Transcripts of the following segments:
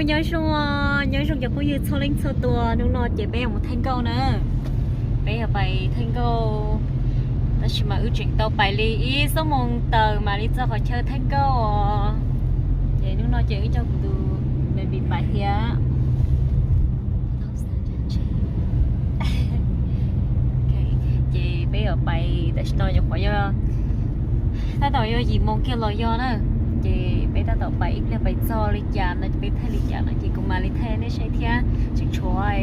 Nyob zoo, nyob zoo cov phooj ywg txhua leej txhua tus, hnub no ces peb yuav mus thaij nkauj na. Peb yuav pais thaij nkauj, tab sis mas wb tseem tau pais li ib xuab moos tawm mam li txog qhov chaw thaij nkauj os. Ces hnub no ces wb coj kuv tus baby pais thiab. Ces peb yuav pais tam sim no nyuam qhuav yog tab tom yog yim moos kiag los yog na. Ces peb tab tom pais ib pliag pais txog li cas no ces peb thaij li cas no ces kuv mam li thaij nej saib thiab. Tseem tshuav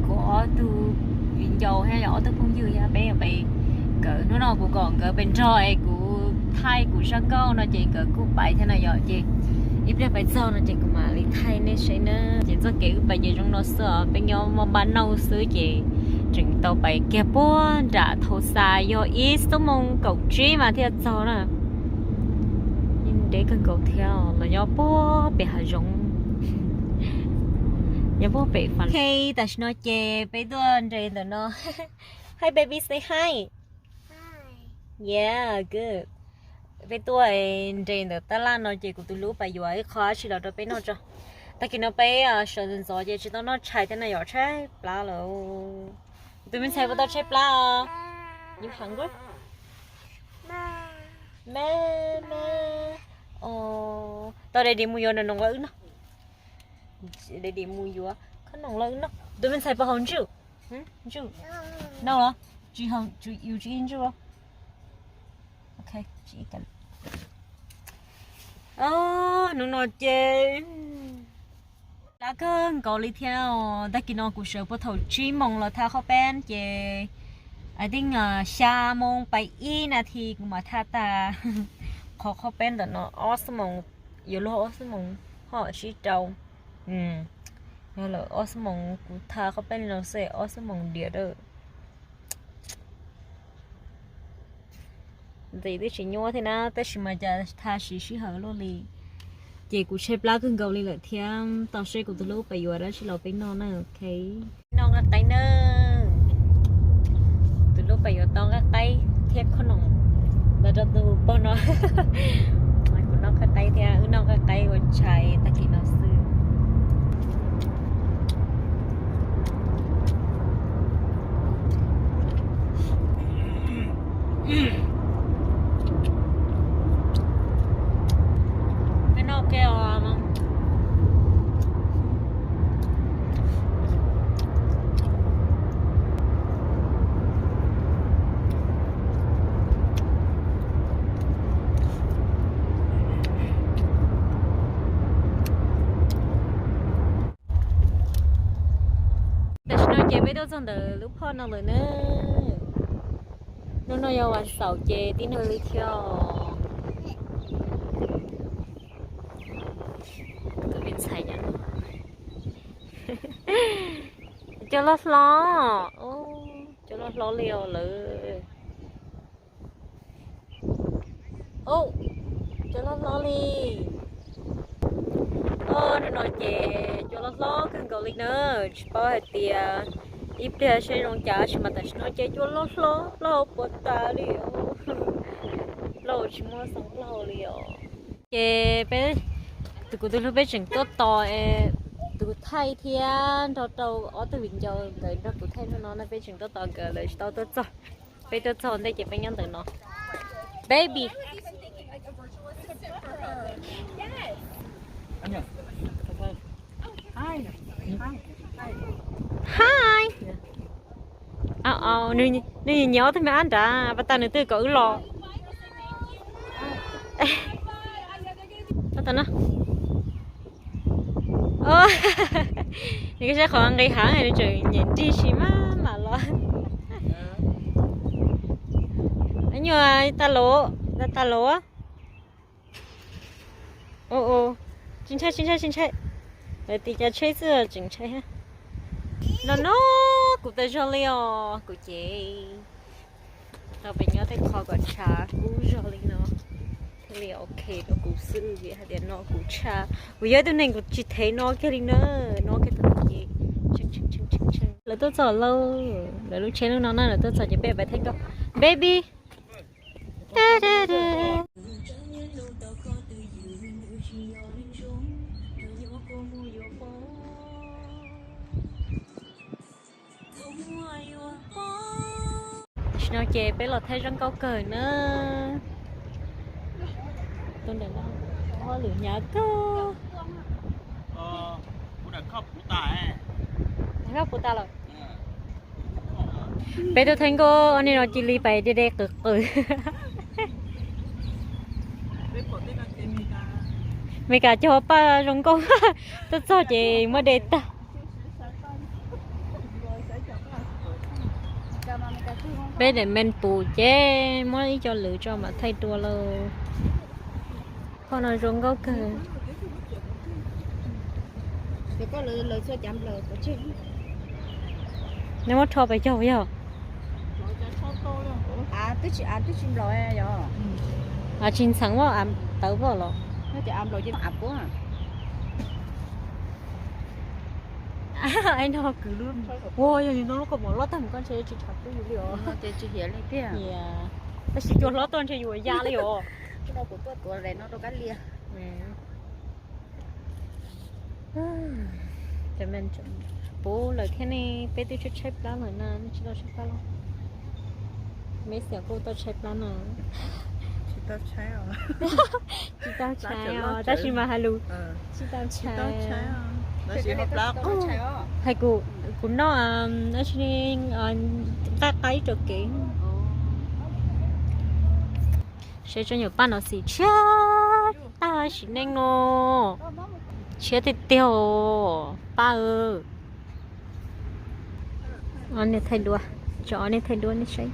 kuv ob tug viv ncaus thiab yog ob tug phooj ywg thiab peb yuav pais, nkawd hnub no kuv kom nkawd pais nrog es kuv thaij kuv zaj nkauj no ces nkawd kuj pais thiab na yom. Ces ib pliag pais txog no ces kuv mam li thaij nej saib na. Ces txoj kev wb pais ces zoo no xwb os, peb nyob maj npab nauj xwb ces tseem tau pais kiag puag nram Thauj Xa yog ib xuab moos kaum tsib mas thiaj txog na. Yeej deb kawg nkaus thiab los nyob puag pem hav zoov, nyob puag pem fa. Ok, tam sim no ces peb tuaj nres ntawm no. Hi baby, say hi. Yeah, good. Peb tuaj nres ntawm tab laj no ces kuv tus hlub pais yuav ib qho dab tsi los rau peb noj tso. Tag kis no peb sawv ntxov ntxov ces tsis tau noj tshais thiab na yom, tshaib plab lawm. Tus me ntxhais puas tau tshaib plab os? You hungry? Me me. Tau daddy mus yuav noom noos los wb noj. Daddy mus yuav khob noom los wb noj. Tus me ntxhais puas haus ntswj? Ntswj? Noj los? Tsis haus, yus tsis ib ntswj los? Ok, tsis ib ka. Hnub no ces plab kawg nkaus li thiab os. Tag kis no kuv sawv puag thaum tsib moos los thaj qhov peb ces I think xya moos pais ib nas this kuv mam thaj tag qhov qhov peb ntawm no. Ob xuab moos, yuav luag ob xuab moos hom sib rau. Yog lawm ob xuab moos kuv thaj qhov peb li no xwb ob xuab moos diam lawm. Ntxim twb tsis nyuaj thiab na tab sis mas cas thaj siv sij hawm luaj li. Ces kuv tshaib plab kawg nkaus li lawm thiab, tau seb kuv tus hlub pais yuav dab tsi los peb noj na, ok. Noj nqaij qaib na. Tus hlub pais yuav tau nqaij qaib thiab khob noom los rau tus pog no. Kuv noj nqaij qaib thiab, wb noj nqaij qaib ua tshais tag kis no xwb. Peb noj ke os. Tam sim no ces peb tuaj txog ntawm lub phoj no lawm na. Hnub no yog vas xaum ces tib neeg li thiab os. Tus me ntxhais nyob no. Cua loj hlob, cua loj hlob li os lawm. Cua loj hlob li. Hnub no ces cua loj hlob kawg nkaus li na, tsis paub hais tias ib pliag seb zoo cas tab sis mas tam sim no ces cua loj hlob plaub hau puas tas li os. Plaub hau tsis muaj xeev plaub hau li os. Ces peb, tus kuv tus hlub peb tseem tuaj tos tus thaij thiab nrog rau ob tug viv ncaus nkawd nrog kuv thaij hnub no na, peb tseem tuaj tos nkawd lawv tsis tau tuaj txog. Peb tuaj txog ntej ces peb nyob ntawm no. Baby. Hi. Nws nyiam ob tug me ab nrad, pas tas nws twb kom wb los. Pas tas no. Nws kuj saib qhov nqis heev, nws tseem nyem nrig si maj mam los. Nyuag tas los, tas los. Tsis ntshai, tsis ntshai, tsis ntshai. Lawv tis cas tsheb xwb tseem ntshai thiab. No no, kuv tas zog li os, kuv ces tau pem nyob tej qho kom tshav kub zog li no thiaj li ok rau kuv xwb, vim hais tias no kuv tshav, kuv yog ib tug neeg kuv tsis thev no kiag li na, no kiag thaum ces. Lawv tuaj txog lauj, lawv lub tsheb lub no na, lawv tuaj txog ces peb pais thaij nkauj. Baby. Tam sim no ces peb los thaij zoo nkauj kawg na. Lwm hnyav kawg. Peb tuaj thaij nkauj ob niag no cia li pais de de qws qws. Meskas cog paj zoo nkauj, tuaj txog ces muab de tag. Peb daim men pum ces muab ib co lwm tso mam thaij dua lauj. Qhov no zoo nkauj kawg. Neb muab rho pes tsawg yog? Twb tsis, twb tsis nplaum yog. Tsis ntxheev, muab av tawv pom los. Av puab. Ib no kwv lub, ua yog yus no lub kaus mom loj tag mus koj ntshe tsis tshav pub yus li os. Tab sis cua hlob tuaj ntshe yus ya li os. Puv lawm thiab ne, peb twb tshaib tshaib plab lawm na, nej tsis tau tshaib plab los? Meb xiam kuj tau tshaib plab no. Tsis tau tshaib os, tab sis mas hais lus tsis tau tshaib. Hais kuv, kuv noj dab tsi ne, nqaij qaib rau kev. Seb tsob nyuam paj no xim tshiab tag sim neej no, tshiab tiag tiag os paj. Ob niag thaij duab, tso ob niag thaij duab nej saib.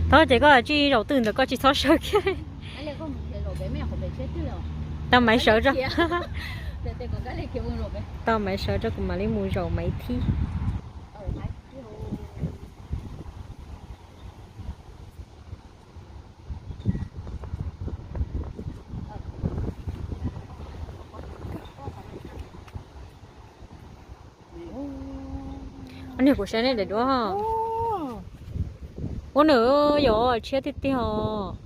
Thov ces koj tsij zaum twg ntawd koj tsis txhob sawv kiag. Tau maiv sawv, tau maiv sawv rau kuv mam li mus zaum maiv thib. Niag kuv saib nej daim duab. Ua nws yog tshiab tiag tiag os.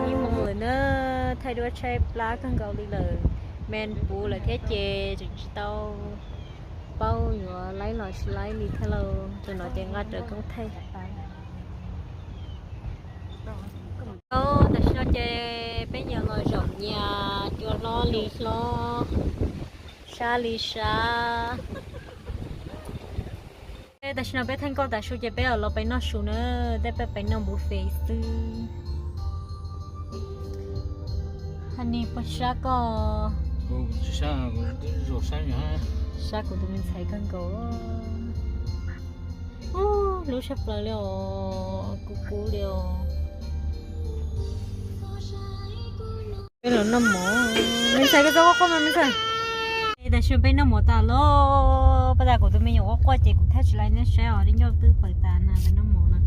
Ib moos lawm na, thaij duab tshaib plab kawg nkaus li lawm, me puv lawm thiab ces tseem tsis tau paub yuav laib los tsis laib li thiab lauj, tus no ces nqa rawv koob thaij. Tam sim no ces peb nyias los zaum nyias, cua hlob li hlob, sab li sab. Tam sim no peb thaij nkauj tas su ces peb los pais noj su na, tej peb pais noj buffet xwb. Honey, pog sab koj. Sab kuv tus me ntxhais kawg nkaus. Hlub tshaj plaws li os, kub kub li os. Peb los noj mov, me ntxhais koj txhob quaj quaj mas me ntxhais. Tam sim no peb noj mov tas lawm, pab tas kuv tus me nyuam quaj quaj ces kuv thaij tsis laib nej saib os, li ncauj twb pawv tas na peb noj mov na.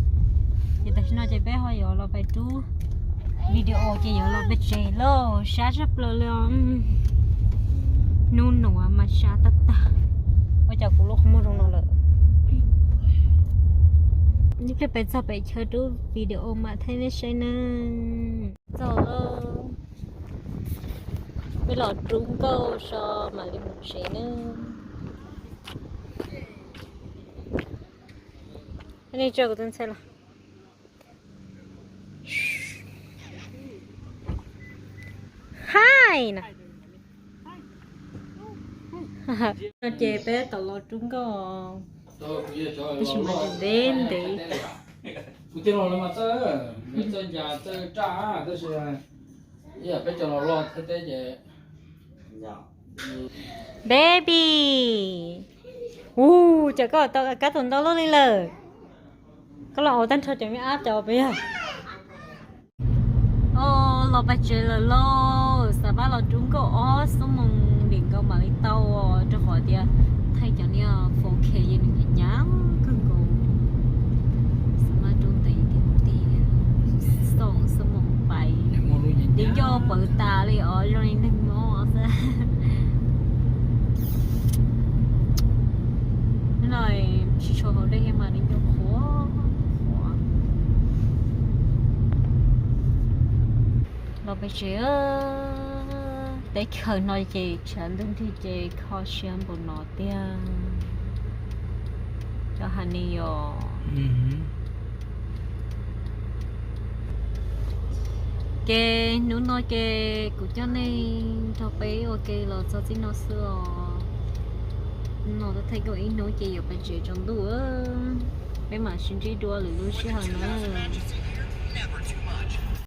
Ces tam sim no ces peb ho yuav los pais rub video ces yuav los pem tsev lauj, sab tshaj plaws li os. Hnub nuav mas sab tag tag, ua cas kuv lub qhov muag zoo no lawm. Ib pliag peb txog pem chaw rub video mam thaij nej saib nawb. Txog lawm, peb los rub nkauj so mam li mus tsev nawb. Nej tso kuv tus ntxhais los. Hi na. No ces peb tau los rub nkauj, tab sis mas ntev ntev. Baby, ua cas koj tau kab tus ntau luaj li lawm? Koj los ua tag nrho cov me ab cov peb yog. Los pais tsev lawm lauj, xav pab los rub nkauj ob xuab moos dim nkaus mam li tau, rau qhov tias thaij cov niag four K yeej nws hnyav hnyav kawg nkaus. Xav mas rub ntev tiag tiag, xoom xuab moos pais, li ncauj pawv tas li os, zoo li neeg mob xwb. Hnub no tsis tshua haus dej thiab mas li ncauj Peb tsev, teb chaws no ces tshav ntuj nrig ces kho siab npaum no tiag. Cov hais ne yom. Ces hnub no ces kuv coj nej nrog peb ua ke los txog txij no xwb os. Hnub no twb theej tau ib hnub ces yuav pais tsev tsaus ntuj, peb mam sib ntsib dua lwm lub sij hawm na.